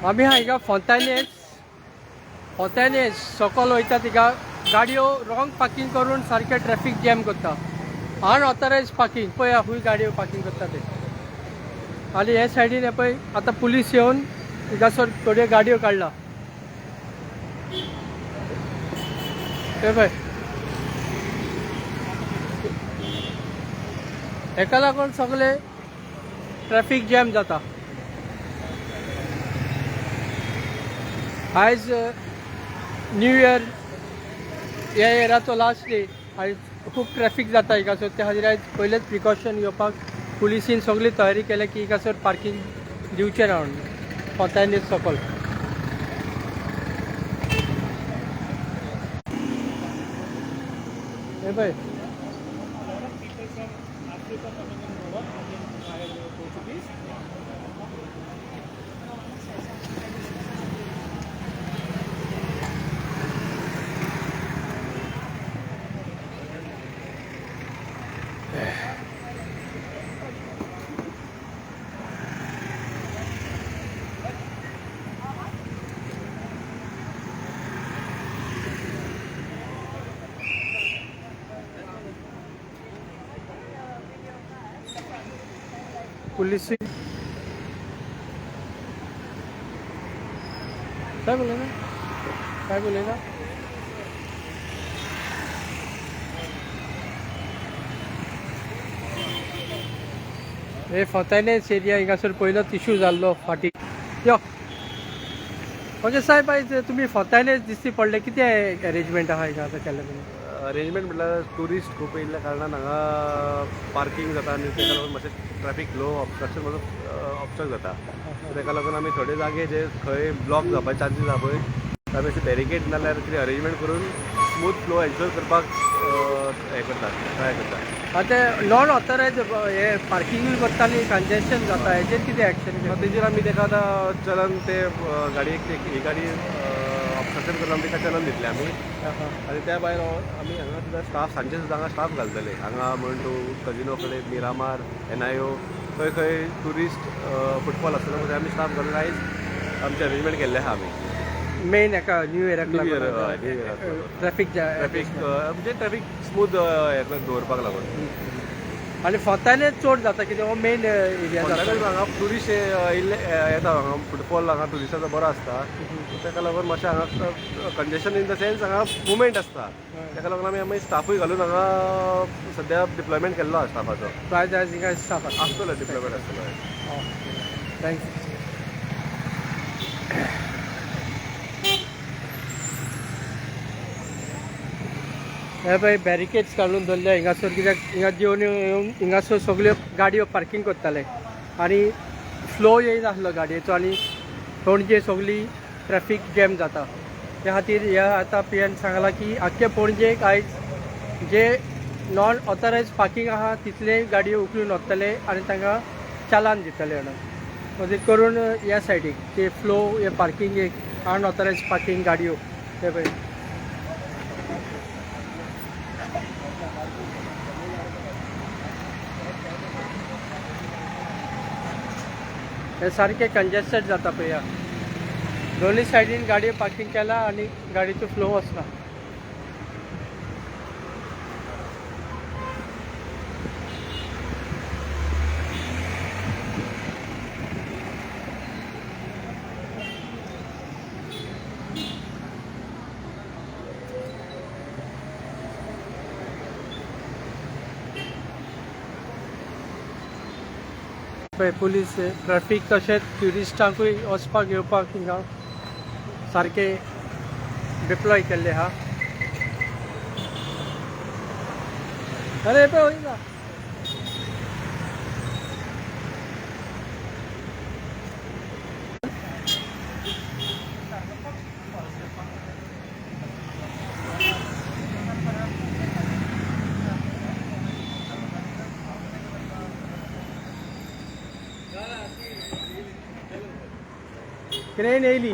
आमी हिंगा फोंतानेस फोंतानेस सकल वयता तिका गाडयो रॉंग पार्किंग करून सारकें ट्रॅफिक जॅम करता. अनऑथरायज पार्किंग पळया खूंय गाडयो पार्किंग करता ते. आनी हे सायडीन हे पळय आतां पुलीस येवन हिंगासर थोड्यो गाडयो काडला. ते पळय हेका लागून सगळे ट्रॅफिक जॅम जाता. आयज न्यू इयर ह्या इयराचो लास्ट डे. आयज खूब ट्रॅफिक जाता हिंगासर. त्या खातीर आयज पयलेच प्रिकॉशन घेवपाक पुलिसीन सगळी तयारी केल्या की हिंगासर पार्किंग दिवचें ना म्हणून फोंतानीस सकल. हे पळय People from Africa coming in Goa, again via Portuguese. पुलिसी काय बोलले काय बोलले. हे फोंतानेस एरिया हिंगासर पयलोच इशू जाल्लो फाटीं. यो ओके साहेब, आयज तुमी फोंतानेस दिश्टी पडले, कितें अरेंजमेंट आहा हिंगा आतां केल्लें तुमी? अरेंजमेंट म्हटल्यार ट्युरिस्ट खूब येयल्ल्या कारणान हांगा पार्किंग जाता आनी ताका लागून मातशें ट्रॅफिक लो ऑबस्ट्रक्शन मातसो ऑबस्ट्रक्ट जाता. सो ताका लागून आमी थोडे जागे जे खंय ब्लॉक जावपाचे चान्सीस आहा पळय, आमी अशें बॅरिकेड नाल्यार कितें अरेंजमेंट करून स्मूथ फ्लो एन्श्योर करपाक हें करतात, ट्राय करतात. आतां नॉन ऑथरायज हे पार्किंगूय करता आनी कंजेशन जाता, हेजेर कितें एक्शन घेता? तेजेर आमी ताका आतां चलन ते गाडयेक ही गाडी ऑबस्ट्रक्शन करून आमी ताका चलन दितले आमी. आनी त्या भायर आमी हांगा सुद्दां स्टाफ सांजचे सुद्दां हांगा स्टाफ घालतले. हांगा म्हण तूं कजिनो कडेन, मिरामार, एनआयओ, खंय खंय ट्युरिस्ट फुटफॉल आसतलो थंय आमी स्टाफ घालून आयज आमचें अरेंजमेंट केल्लें आहा आमी. मेन हेका न्यू इयराक न्यू इयर, हय, न्यू इयराक लागून. ट्रॅफिक ट्रॅफिक म्हणजे ट्रॅफिक स्मूथ हें दवरपाक लागून. आनी फोंतानेस चड जाता कित्याक हो मेन एरिया जाता. हांगा ट्युरिस्ट येयल्ले येता, हांगा फुटफॉल हांगा ट्युरिस्टाचो बरो आसता, ताका लागून मातशें हांगा कंजेशन इन the sense हांगा मुवमेंट आसता. ताका लागून आमी आमी स्टाफूय घालून हांगा सद्या डिप्लॉयमेंट केल्लो आहा स्टाफाचो. प्रायज आयज हिंगा स्टाफ आसतलो, डिप्लॉयमेंट आसतलो. Thank you. हे पळय बॅरिकेड्स घालून दवरल्या हिंगासर कित्याक हिंगा जेवन येवन हिंगासर सगल्यो गाडयो पार्किंग करताले आनी फ्लो येयनासलो गाडयेचो आनी पणजे सगळी ट्रॅफिक जॅम जाता. त्या खातीर ह्या आतां पी एन सांगलां की आख्खे पणजेक आयज जे नॉन ऑथरायज पार्किंग आहा तितले गाडयो उखलून व्हरतले आनी तांकां चालान दितले म्हणून. म्हणजे करून ह्या सायडीक ते फ्लो हे पार्किंग एक अनऑथरायज पार्किंग गाडयो ते पळय हे सारकें कंजेस्टेड जाता पळया. दोनूय सायडीन गाडयो पार्किंग केला आनी गाडयेचो फ्लो वचना. पळय पुलीस ट्रॅफिक तशेंच ट्युरिस्टांकूय वचपाक येवपाक हिंगा सारकें डिप्लॉय केल्लें आहा. अरे पळय वयता. क्रेन येयली.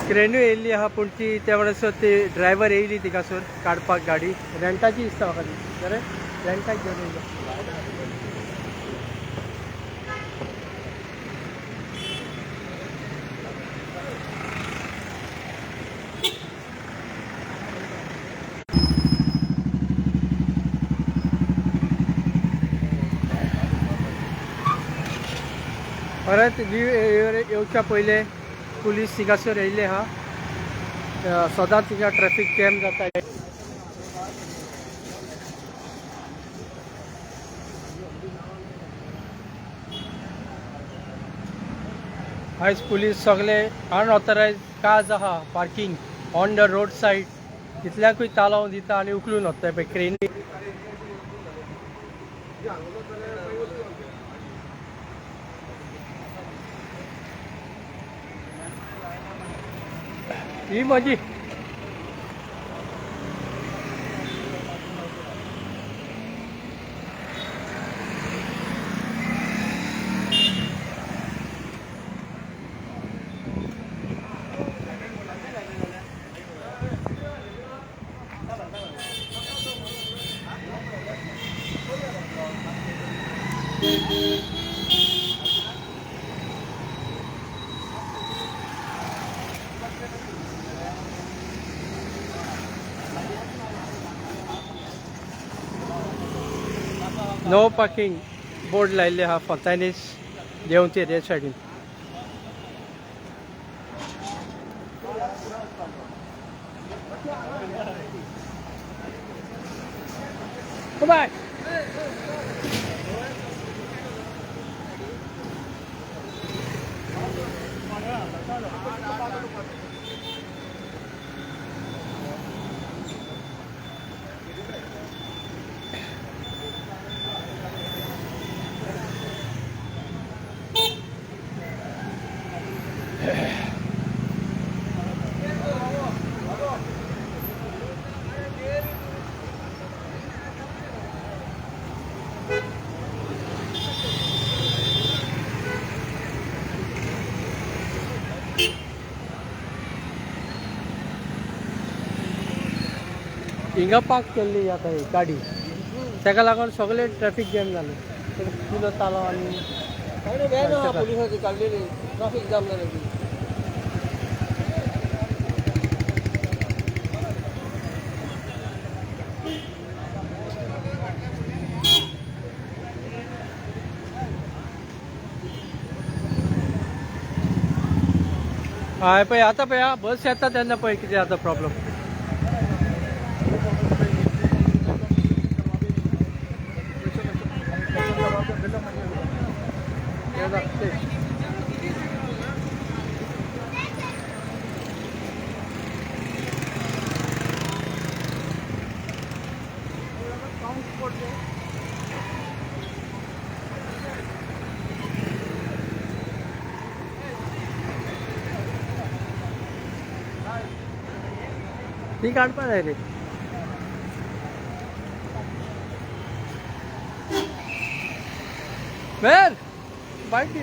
क्रेनूय येयल्ली आहा, पूण ती त्या म्हणसर ती ड्रायव्हर येयली थिंगासर काडपाक गाडी. रेंटाची दिसता म्हाका ती, बरें रेंटाक घेवन येयली. परत न्यू इयर येवच्या पयले पुलीस थिंगासर येयल्ले आहा. सदांच थिंगा ट्रॅफिक जॅम जाता. आयज पुलीस सगळे अनऑथरायज कार्स आहा parking on the road side, तितल्याकूय तालांव दिता आनी उखलून व्हरता पळय क्रेनी. ही म्हजी नो पार्किंग बोर्ड लायिल्ले आहा फोंतानीस देंवतेर हे सायडीन. बाय. हिंगा पार्क केल्ली आतां ही गाडी, ताका लागून सगळे ट्रॅफिक जॅम जालें. किलो तालांव आनी पुलिसांची काडलेली ट्राफीक जाम जालें. हय पळय आतां पळय बस येता तेन्ना पळय कितें जाता प्रॉब्लम. ती काडपा जाय रे. वेर बायक दी.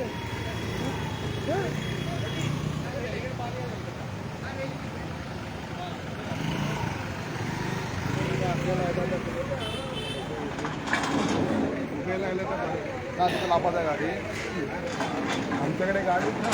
गाडी आमच्याकडे गाडी ना.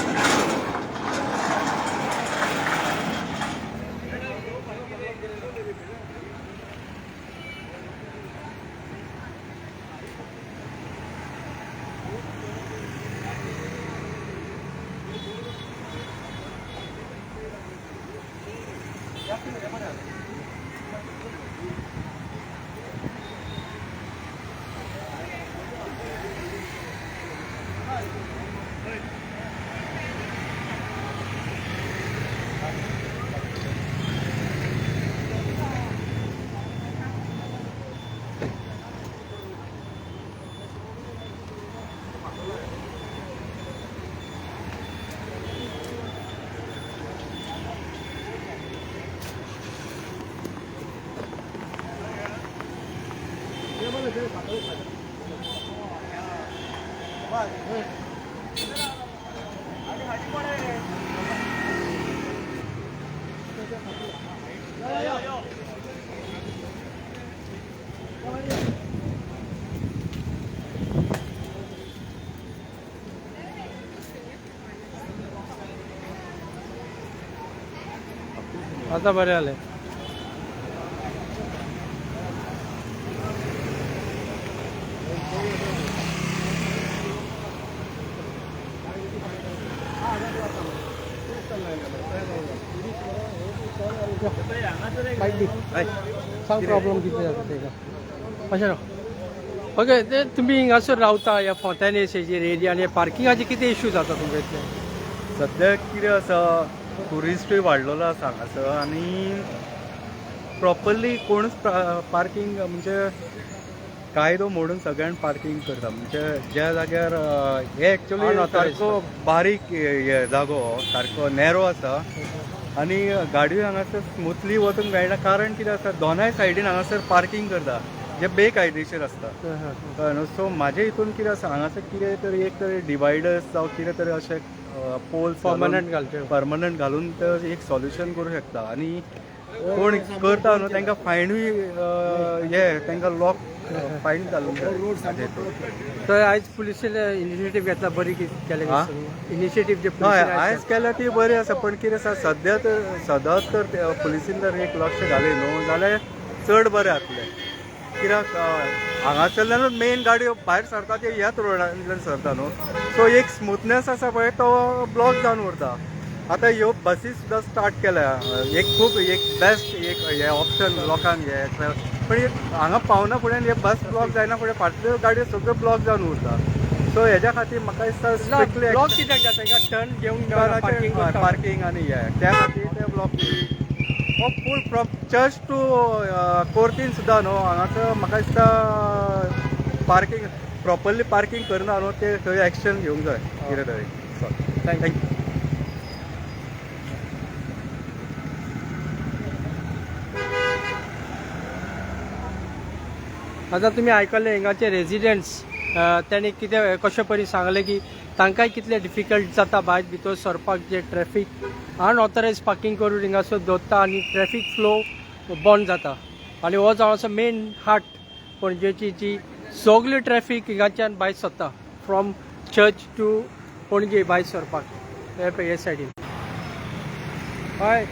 आता बरें जालें. बायक दी. सांग प्रॉब्लम कितें जाता तेका अशें न्हू. ओके, ते तुमी हिंगासर रावता ह्या फोंतानेसाचेर एरिया आनी पार्किंगाचे कितें इशू जाता तुमकां इतले? सद्याक कितें आसा, ट्युरिस्टूय वाडलेलो आसा हांगासर आनी प्रॉपरली कोणूच पार्कींग म्हणजे कायदो मोडून सगळ्यांक पार्कींग करता. म्हणजे ज्या जाग्यार हे एक्चुअली Unauthorized. सारको बारीक हे जागो, सारको नॅरो आसा आनी गाडयो हांगासर स्मुथली वचूंक मेळना. कारण कितें आसा, दोनाय सायडीन हांगासर पार्कींग करता जे बेकायदेशीर आसता. कळ्ळें न्हू? सो म्हाजे हितून कितें आसा, हांगासर कितें तरी एक तरी डिवायडर्स जावं कितें तरी अशें पोल्स पर्मनंट घालचे. परमनंट घालून तर एक सॉल्युशन करूं शकता. आनी कोण करता न्हू तांकां फायनूय हे तांकां लॉक फायन घालूंक जाय म्हाजे हितून. तर आयज पुलिसेन इनिशिएटीव घेतला बरी केलें. हा? इनिशिएटीव जे हय, पुलिसेन आयज केल्या ती बरी आसा, पण कितें आसा सद्या तर सदांच तर ते पुलिसीन जर एक लक्ष घालें न्हू जाल्यार चड बरें जातलें. कित्याक हांगासरल्यानूच मेन गाडयो भायर सरता ते ह्याच रोडांतल्यान सरता न्हू. सो एक स्मुथनेस आसा पळय तो ब्लॉक जावन उरता. आतां ह्यो बसी सुद्दां स्टार्ट केल्या, एक खूब एक बेस्ट एक हे ऑप्शन लोकांक हे ट्रॅवल. पण एक हांगा पावना फुडें हे बस ब्लॉक जायना फुडें फाटल्यो गाडयो सगळ्यो ब्लॉक जावन उरता. सो हेज्या खातीर म्हाका दिसता स्ट्रिक्टली ब्लॉक कित्याक जाता? हिंगा टर्न घेवंक मेळना, पार्किंग करता. पार्किंग आनी हे त्या खातीर ते ब्लॉक हो फूल फ्रॉम चर्च टू कोर्तीन सुद्दां न्हू हांगासर म्हाका दिसता पार्किंग प्रॉपरली पार्किंग करना न्हू, ते थंय एक्शन घेवंक जाय कितें तरी. Thank you. आतां तुमी आयकलें हिंगाचे रेजिडंट्स तांणी कितें कशें परी सांगलें की तांकांय कितलें डिफिकल्ट जाता भायर भितर सरपाक, जे ट्रॅफीक अनऑथरायज पार्किंग करून हिंगासर दवरता आनी ट्रॅफीक फ्लो बंद जाता. आनी हो जावन आसा मेन हार्ट पणजेची, जी सगळी ट्रॅफीक हिंगाच्यान भायर सरता फ्रॉम चर्च टू पणजे भायर सरपाक हे पळय हे सायडीन. हय.